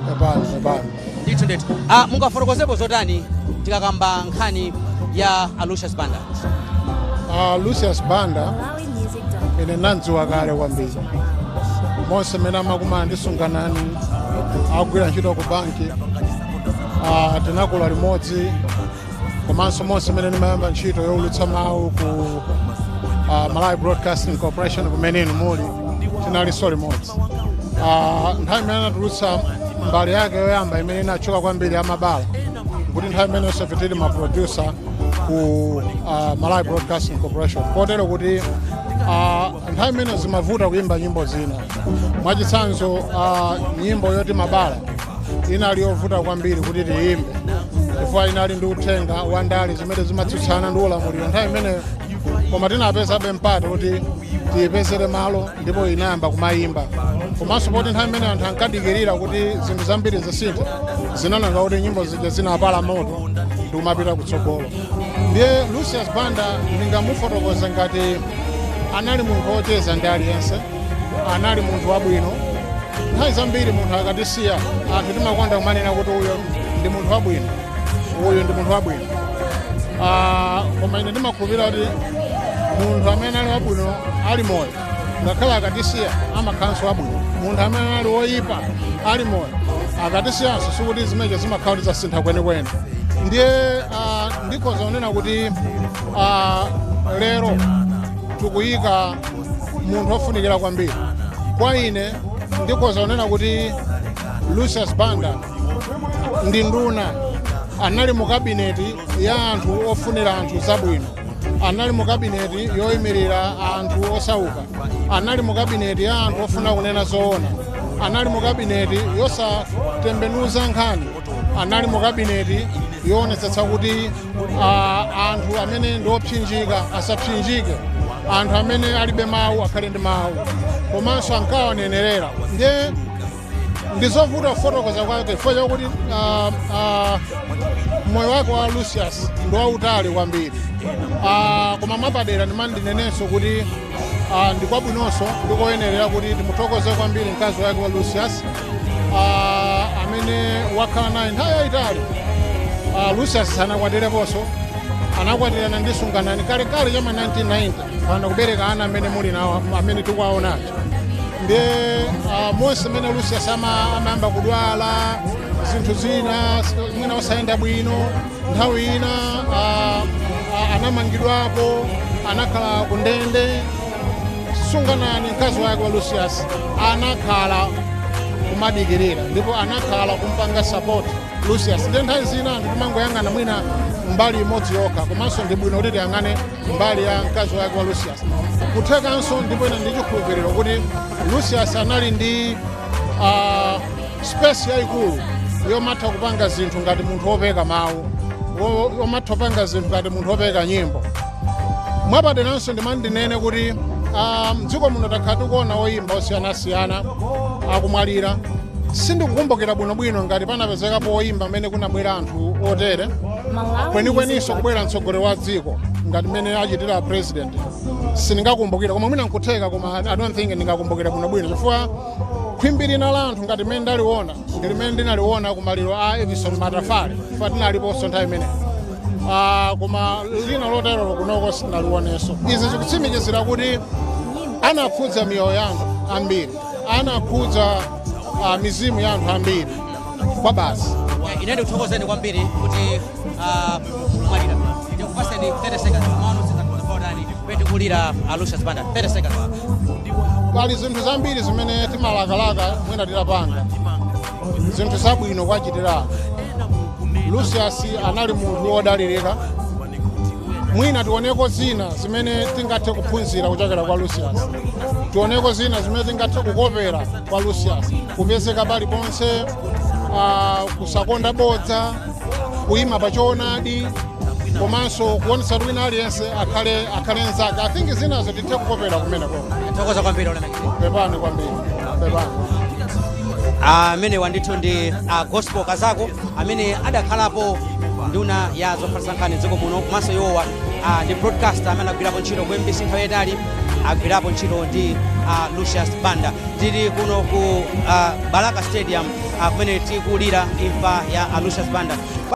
Pepani, pepani. Ndithu, ndithu. Mungafotokozepo zotani tikakamba nkhani ya a Lucius Banda? Lucius Banda ine nandziwa kale kwambiri, monse mmene amakumana ndi Sunganani akugwira ntchito ku banki. Tinakula limodzi, komanso monse mmene ndimayamba ntchito yowulutsa mawu ku Malawi Broadcasting Corporation, kumene inu muli, tinalinso limodzi. Nthawi imene anatulutsa mbali yake yoyamba imene inatchuka kwambiri, amabala, kuti nthawi imene ife tili ma producer ku Malawi Broadcasting Corporation, kotero kuti nthawi imene zimavuta kuimba nyimbo zina, mwachitsanzo nyimbo yoti "Mabala" inali yovuta kwambiri kuti tiyimbe chifukwa inali ndi uthenga wa ndale zimene zimatsutsana ndi ulamuliro nthawi imeneyo, koma tinapezabe mpata kuti tiyipezere malo ndipo inayamba kumayimba. Komanso poti nthawi imene anthu ankadikirira kuti zinthu zambiri zisinthe, zinananga kuti nyimbo zija zinapala moto ndi kumapita kutsogolo. Ndiye Lucius Banda ndingamufotokoze ngati anali munthu wocheza ndi aliyense, anali munthu wabwino. Nthawi zambiri munthu akatisiya, anthu timakonda kumanena kuti uyo ndi munthu wabwino, uyu ndi munthu wabwino. Koma ine ndimakhulupirira kuti munthu amene ali wabwino ali moyo, ngakhale akatisiya, amakhalanso wabwino. Munthu amene ali woyipa ali moyo, akatisiyanso, sikuti zimenezo zimakhala kuti zasintha kwenikweni. Ndiye ndikhoza kunena kuti lero tikuyika munthu ofunikira kwambiri. Kwa ine ndikhoza kunena kuti Lucius Banda ndi nduna, anali mu kabineti ya anthu ofunira anthu zabwino, anali mu kabineti yoyimirira anthu osauka, anali mu kabineti ya anthu ofuna kunena zoona, anali mu kabineti yosatembenuza nkhani, anali mu kabineti yoonetsetsa kuti anthu amene ndi opsinjika asapsinjike, anthu amene alibe mawu akhale ndi mawu, komanso ankawanenerera. Ndiye ndizovuta kufotokoza kwake chifukwa chakuti moyo wake wa Lucius ndi wautali kwambiri. Koma mwapadera ndimandinenenso kuti ndikwabwinonso, ndikoyenerera kuti timuthokoze kwambiri mkazi wake wa Lucius, amene wakhala naye nthawi yayitali. Lucius sanakwatireponso, anakwatirana ndi Sunganani kalekale chama 1990 pana kubereka ana amene muli nawo, amene tikuwaonacho. Ndiye monse mmene Lucius amayamba kudwala, zinthu zina mwina osayenda bwino, nthawi ina anamangidwapo, anakhala ku ndende, Sunganani mkazi wake wa Lucius anakhala kumadikirira ndipo anakhala kumpanga support Lucius. Ndiye nthawi zina anthu timangoyang'ana mwina mbali imodzi yokha, komanso ndi bwino kuti tiyang'ane mbali ya mkazi wake wa Lucius. Kuthekanso, ndipo ine ndichikhulupiriro kuti Lucius anali ndi space yayikulu yomatha kupanga zinthu ngati munthu wopeka mawu, yomatha kupanga zinthu ngati munthu wopeka nyimbo. Mwapaderanso ndimandinene kuti mdziko muno takhala tikuona oyimba osiyanasiyana akumwalira. Sindikukumbukira bwinobwino ngati panapezekapo oyimba amene kunabwera anthu otere kwenikweninso kubwera mtsogoleri wa dziko ngati mmene achitira president. Sindingakumbukira, koma mwina nkutheka, koma I don't think ndingakumbukira bwinobwino chifukwa khwimbi lina la anthu ngati mmene ndaliona ndi limene ndinaliona kumaliro a Edison Matafale, chifukwa tinaliponso nthawi imeneyo. Koma lina loterolo kunoko sindinalionenso. Izi zikutsimikizira kuti anakhudza miyoyo ya anthu ambiri, anakhudza mizimu ya anthu ambiri kwa basi. Ine ndikuthokozeni kwambiri kuti mwalira. Ndikupaseni 30 seconds, mawu otsiriza pamene tikulira a Lucius Banda, 30 seconds. Pali zinthu zambiri zimene timalakalaka mwina titapanga zinthu zabwino kwachitira. Lucius anali munthu wodalirika. Mwina tioneko zina zimene tingathe kuphunzira kuchokera kwa Lucius, tioneko zina zimene tingathe kukopera kwa Lucius: kupezeka paliponse, kusakonda bodza, kuyima pa choonadi, komanso kuonetsa kuti wina aliyense akhale mnzake. I think zinazo tithe kukopera kumeneko. Thokoza kwambiri, olemekezeka. Pepani kwambiri, pepani. Amene wandithu ndi a Gospel Kazako amene adakhalapo nduna ya zofalitsa nkhani dziko muno, komanso iwowa ndi broadcaster amene agwirapo ntchito ku MBC nthawi yayitali, agwirapo ntchito ndi a Lucius Banda. Tili kuno ku Balaka Stadium, kumene tikulira imfa ya a Lucius Banda.